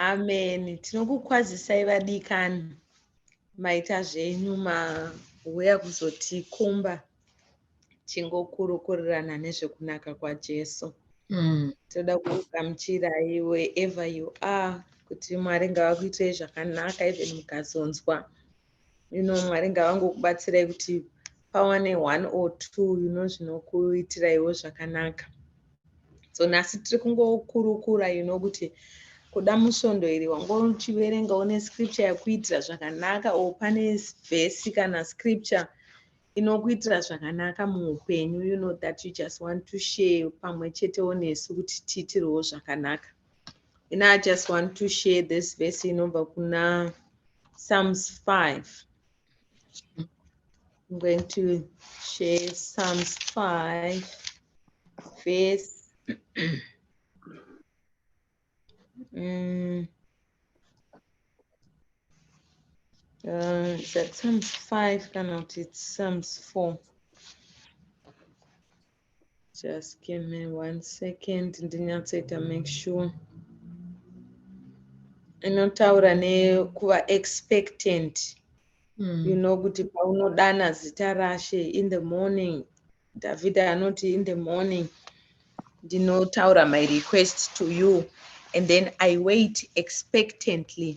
Amen. Tinokukwazisai vadikani. Maita zvenyu mauya kuzotikumba tingokurukurirana nezvekunaka kwaJesu. Toda kugamuchirai wherever you are kuti Mwari ngavakuitirei zvakanaka even mukazonzwa. Mwari ngavangokubatsirai kuti pawane one or two zvinokuitiraiwo zvakanaka. So nhasi tiri kungokurukura kuti kuda musvondo iri wanga uchiverenga une scripture yakuitira zvakanaka or pane vhesi kana scripture inokuitira zvakanaka muupenyu, that you just want to share pamwe chetewo nesu kuti tiitirewo zvakanaka. And I just want to share this verse inobva kuna Psalms 5. I'm going to share Psalms 5 verse is that Psalms 5? Cannot, it's Psalms 4. Just give me 1 second. Ndinyatsoita make sure. Inotaura nekuva expectant. Kuti paunodana zita raShe in the morning, David anoti in the morning, ndinotaura my request to you and then I wait expectantly.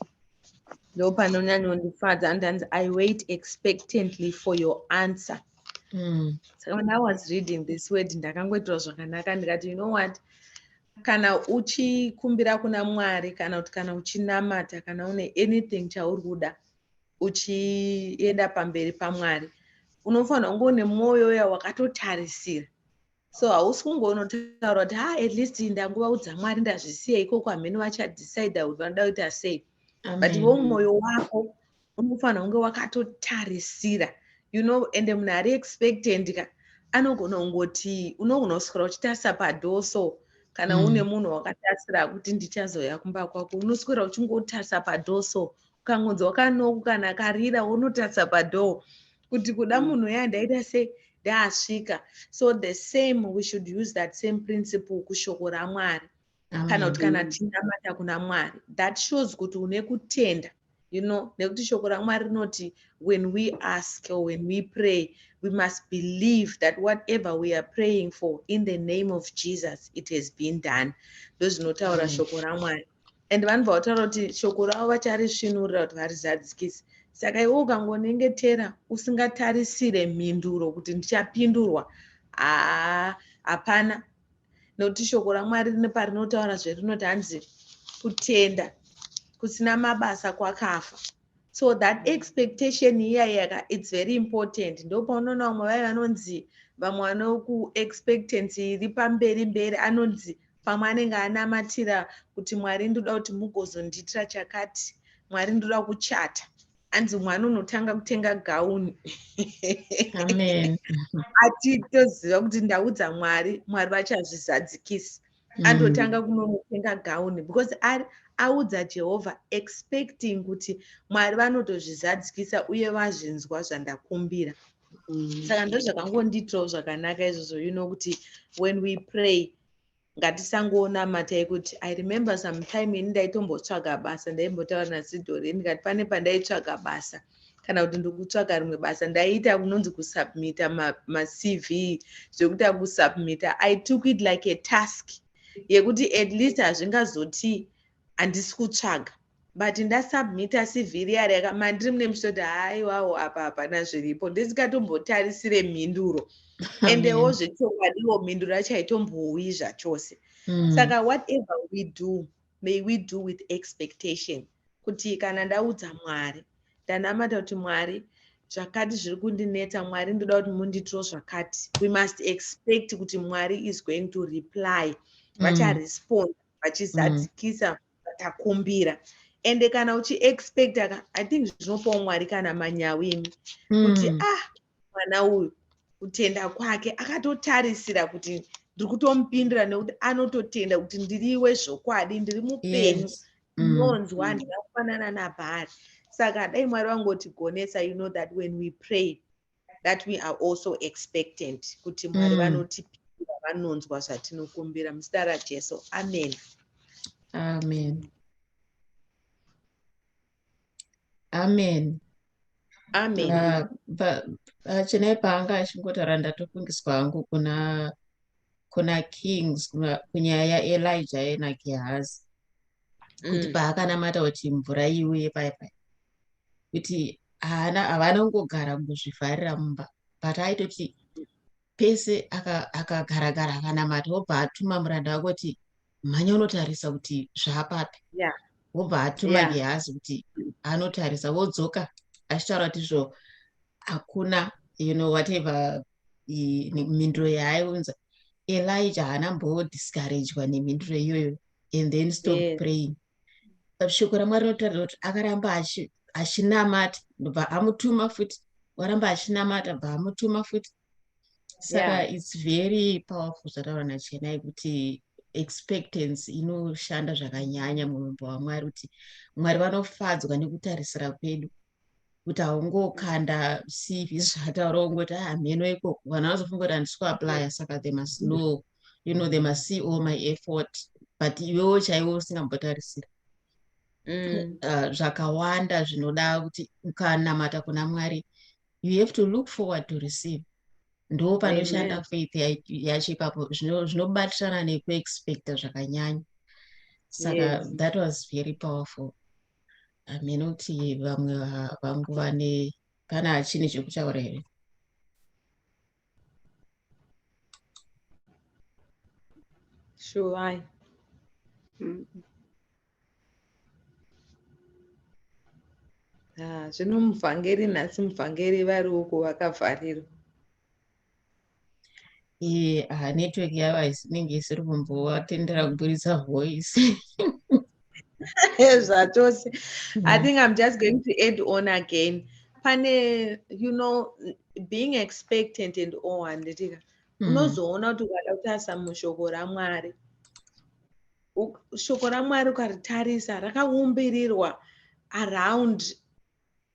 Ndo panonyanyondifadza, andanzi I wait expectantly for your answer. So when I was reading this word, ndakangoitirwa zvakanaka ndikati, you know what? Kana uchikumbira kuna Mwari, kana kuti kana uchinamata, kana une anything chauri kuda, uchienda pamberi paMwari, unofanira kunge une mwoyo uya wakatotarisira. So hausi kungonotaura kuti at least ndangovaudza Mwari ndazvisiya ikoko, hamene vachadecide kuti vanoda kuita sei. But iwe mwoyo wako unofanira kunge wakatotarisira, ende munhu ari expectant ka anogona kungoti unogona kuswera uchitarisa padoor, so kana une munhu wakatarisira kuti ndichazouya kumba kwako, unoswera uchingotarisa padoor, so ukangonzwa kanoku kana karira unotarisa padoor kuti kuda munhu uya ndaita sei ndaasvika. So the same, we should use that same principle kushoko raMwari kana kuti kana tinamata kuna Mwari. That shows kuti une kutenda, nekuti shoko raMwari rinoti when we ask or when we pray, we must believe that whatever we are praying for in the name of Jesus, it has been done. Ndozvinotaura shoko raMwari. And vanobva vataura kuti shoko ravo vacharisvinurira kuti varizadzikise. Saka iwe ukangonyengetera usingatarisire mhinduro kuti ndichapindurwa, haa, hapana. Nekuti shoko raMwari rine parinotaura zverinoti hanzi kutenda kusina mabasa kwakafa. So that expectation iya yaka, it's very important. Ndopaunoona vamwe vaya vanonzi vamwe vanoku-expectancy iri pamberi mberi, anonzi pamwe anenge anamatira kuti Mwari ndoda kuti mugozondiitira chakati, Mwari ndoda kuchata, anzi mwana unotanga kutenga gauni. Amen. Atitoziva kuti ndaudza Mwari, Mwari vachazvizadzikisa. Andotanga kunonotenga gauni because audza Jehovha expecting kuti Mwari vanotozvizadzikisa uye vazvinzwa zvandakumbira. Saka ndozvakangondiitirawo zvakanaka izvozvo, kuti when we pray ngatisangonamata kuti I remember sometime ini ndaitombotsvaga basa, ndaimbotaura naSidhori ndikati pane pandaitsvaga basa kana kuti ndikutsvaga rimwe basa, ndaiita kunonzi kusubmita maCV, zvekuti kusubmita I took it like a task yekuti at least hazvingazoti handisi kutsvaga, but ndasubmita CV riya reka mandiri mune muchitoti haiwawo apa hapana zviripo, ndisingatombotarisire mhinduro. Endewo zvechokwadiwo mhinduro yacho haitombouyi zvachose. Saka whatever we do, may we do with expectation kuti kana ndaudza Mwari, ndanamata kuti Mwari zvakati zviri kundinetsa, Mwari ndoda kuti mundiitiro zvakati, we must expect kuti Mwari is going to reply, vacharespond vachizadzikisa vatakumbira. Ende kana uchiexpecta ka, I think zvinopawo Mwari kana manyawi imi kuti mwana uyu kutenda kwake akatotarisira kuti ndiri kutomupindura nekuti anototenda kuti ndiriwe zvokwadi, ndiri mupenyu, ndinonzwa, handina kufanana naBhari. Saka dai Mwari vangotigonesa, that when we pray that we are also expectant kuti Mwari vanotipindura, vanonzwa zvatinokumbira muzita raJesu. Amen. Amen. Amen. Amen. Chenai paanga achingotaura, ndatofungiswa hangu kuna Kings, kunyaya yaElijah naGehazi, kuti paakanamata kuti mvura iuye paya paya, kuti haana havana kungogara kungozvivharira mumba, but aitoti pese akagaragara akanamata, wobva atuma muranda wake kuti, "Mhanya unotarisa kuti zvaapapi." Wobva atuma Gehazi kuti anotarisa, wodzoka achitaura kuti izvo hakuna, whatever mhinduro yaaiunza. Elijah haana mbodiscouragwa nemhinduro iyoyo and then stop praying. Shoko raMwari rinotaridza kuti akaramba achinamata, ndobva amutuma futi, waramba achinamata, bva amutuma futi. Saka it's very powerful zvataura naChenai kuti expectancy inoshanda zvakanyanya mumumba waMwari, kuti Mwari vanofadzwa nekutarisira kwedu, kuti haungokanda CV zvataura ungoti, "Ah, mheno ikoko." Vanhu vanozofunga kuti handisi kuapplya, saka they must know, they must see all my effort, but iwewo chaiwo usingambotarisira. Zvakawanda zvinoda kuti ukanamata kuna Mwari, you have to look forward to receive. Ndo panoshanda faith yacho ipapo, zvinobatirana nekuexpecta zvakanyanya. Saka that was very powerful. Hameno kuti vamwe vangu vane pana chine chekutaura here? Sure. Ah, zvino muvhangeri nhasi, muvhangeri vari uko vakavharirwa. Ah, network yavo inenge isiri kumbovatendera kuburitsa voice. Zvachose. I think I'm just going to add on again. Pane, being expectant and all, handitika? Unozoona kuti ukada kutarisa mushoko raMwari, shoko raMwari ukaritarisa rakaumbirirwa around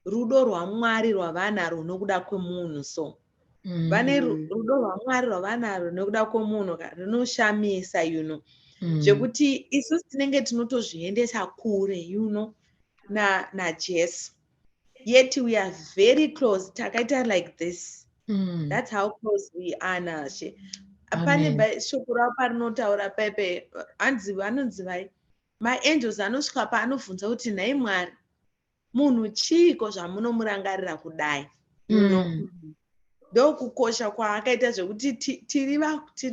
rudo rwaMwari rwavanarwo nokuda kwemunhu. So vane rudo rwaMwari rwavanarwo nokuda kwemunhu rinoshamisa, zvekuti isusu tinenge tinotozviendesa kure naJesu, yet we are very close, takaita like this. That's how close we are nashe. Pane shoko ravo parinotaura pepe, hanzi vanonzi vai maangels anosvika paanobvunza kuti, "Nhai Mwari, munhu chiiko zvamunomurangarira kudai?" Ndokukosha kwaakaita zvekuti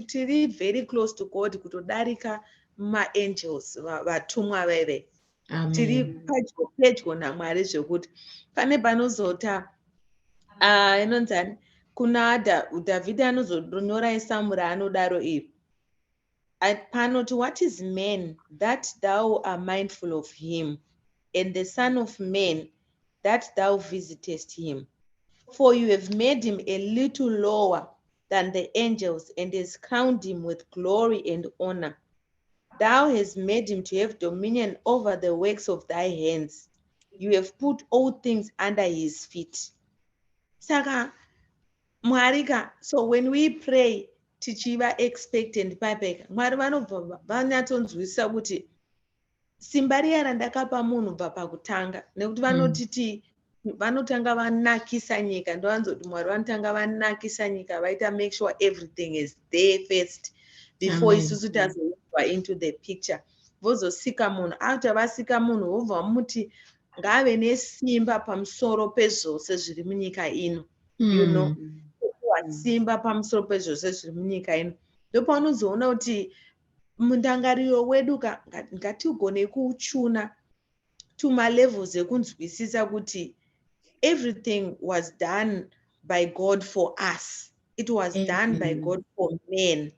tiri very close to God kutodarika maangels, vatumwa vaive. Tiri padyo pedyo naMwari, zvekuti pane panozota inonzani kuna Dhavhidhi anozonyora isamu raanodaro iri panoti, "What is man that thou are mindful of him, and the son of man that thou visitest him? For you have made him a little lower than the angels and has crowned him with glory and honor. Thou hast made him to have dominion over the works of thy hands. You have put all things under his feet." Saka Mwari ka, so when we pray tichiva expectant papeka, Mwari vanobva vanyatsonzwisisa kuti simba riya randakapa munhu bva pakutanga, nekuti vanotiti vanotanga vanakisa nyika. Ndovanzoti Mwari vanotanga vanakisa nyika, vaita make sure everything is there first before isusu tazoiswa into the picture. Vozosika munhu. After vasika munhu, vobva vamuti ngaave nesimba pamusoro pezvose zviri munyika ino, simba pamusoro pezvose zviri munyika ino. Ndopaunozoona kuti mundangariro wedu ngatigone kuchuna tumalevels ekunzwisisa kuti everything was done by God for us. It was done by God for men.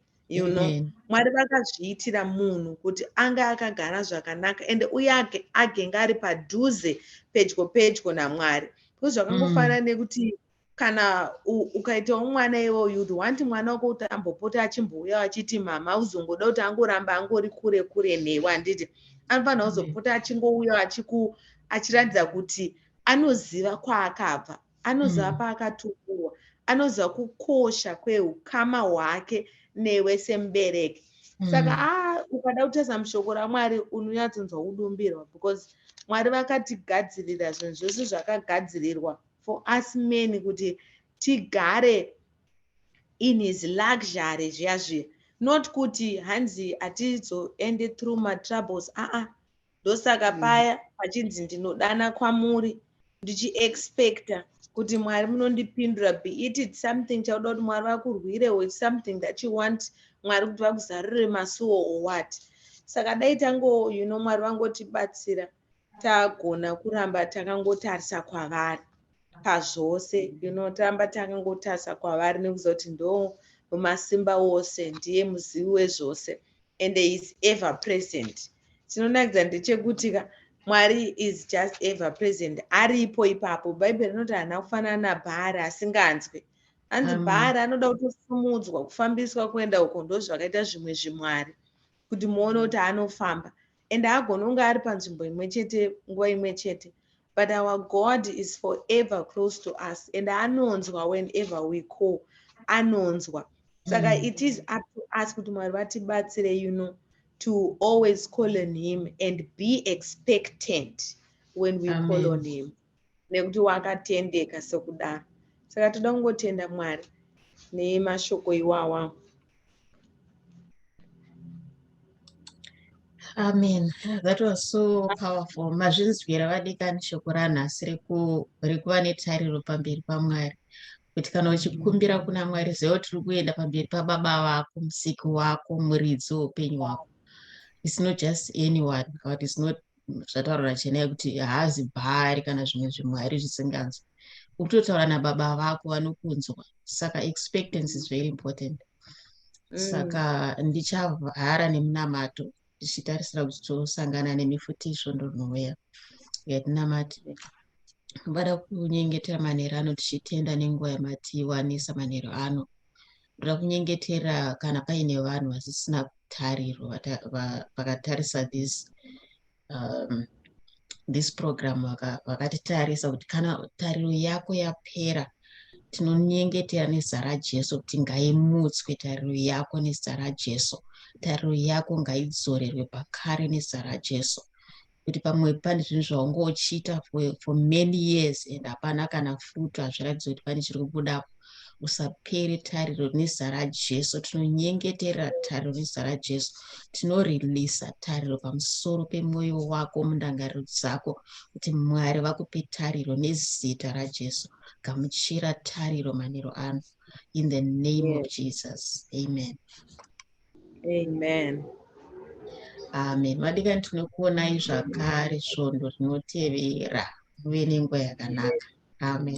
Mwari vakazviitira munhu kuti anga akagara zvakanaka ende uye agenge ari padhuze, pedyo pedyo naMwari, because zvakangofanana nekuti kana ukaitawo mwana iwo, you'd want mwana wako kuti ambopota achimbouya achiti mama, uzongoda kuti angoramba angori kure kure newe, handiti? Anofanira kuzopota achingouya achiratidza kuti anoziva kwaakabva, anoziva paakatumurwa, anoziva kukosha kweukama hwake newe semubereki. Saka a ukada kutarisa mushoko raMwari, unonyatsonzwa kudumbirwa, because Mwari vakatigadzirira zvinhu zvose zvakagadzirirwa for us men kuti tigare in his luxury zviya zviya, not kuti hanzi hatizoende through matroubles. Aa, ndosaka paya pachinzi ndinodana kwamuri ndichiexpecta kuti Mwari munondipindura, be it something chauda kuti Mwari vakurwire or something that you want Mwari kuti vakuzarurire masuo or what. Saka dai tango Mwari vangotibatsira, tagona kuramba takangotarisa kwavari pazvose, taramba takangotarisa kwavari nekuziva kuti ndo mumasimba ose, ndiye muzivi wezvose and is ever present. Chinonakidza ndechekuti ka Mwari is just ever present, aripo ipapo. Bhaibheri rinoti haana kufanana naBhaari asinganzwi. Hanzi Bhaari anoda kutosumudzwa, kufambiswa kuenda uko. Ndo zvakaita zvimwe zvimwari kuti muone kuti anofamba and haagoni kunge ari panzvimbo imwe chete nguva imwe chete, but our God is forever close to us and anonzwa whenever we call, anonzwa. Saka it is up to us kuti Mwari vatibatsire to always call on him and be expectant when we call on him, nekuti wakatendeka sekudaro. Saka toda kungotenda Mwari nemashoko iwawa. Amen. That was so powerful. Mazvinzwira vadikani shoko ranhasi rekuva netariro pamberi paMwari. Kuti kana uchikumbira kuna Mwari, ziva kuti uri kuenda pamberi pababa vako, musiki wako, muridzi weupenyu hwako. It's not just anyone, but it's not zvataurwa naChenai kuti haazi Bhaari kana zvimwe zvimwari zvisinganzwi. Uri kutotaura nababa vako vanokunzwa. Saka expectancy is very important. Saka ndichavhara nemunamato tichitarisira kuti tosangana nemi futi svondo rinouya. Ngatinamate. Vada kunyengetera manheru ano tichitenda nenguva yamatiwanisa manheru ano. Ndoda kunyengetera kana paine vanhu vasisina tariro vakatarisa this program, vakatitarisa kuti kana tariro yako yapera, tinonyengetera nezita raJesu kuti ngaimutswe tariro yako nezita raJesu. Tariro yako ngaidzorerwe pakare nezita raJesu. Kuti pamwe pane zvinhu zvaunga uchiita for many years and hapana kana fruit, hazviratidzi kuti pane chiri kubudapo. Usapere tariro nezita raJesu. Tinonyengeterera tariro nezita raJesu. Tinoreleasa tariro pamusoro pemwoyo wako, mundangariro dzako, kuti Mwari vakupe tariro nezita raJesu. Gamuchira tariro manheru ano. In the name of Jesus. Amen. Amen. Amen. Vadikani, tinokuonai zvakare svondo rinotevera. Muve nenguva yakanaka. Amen.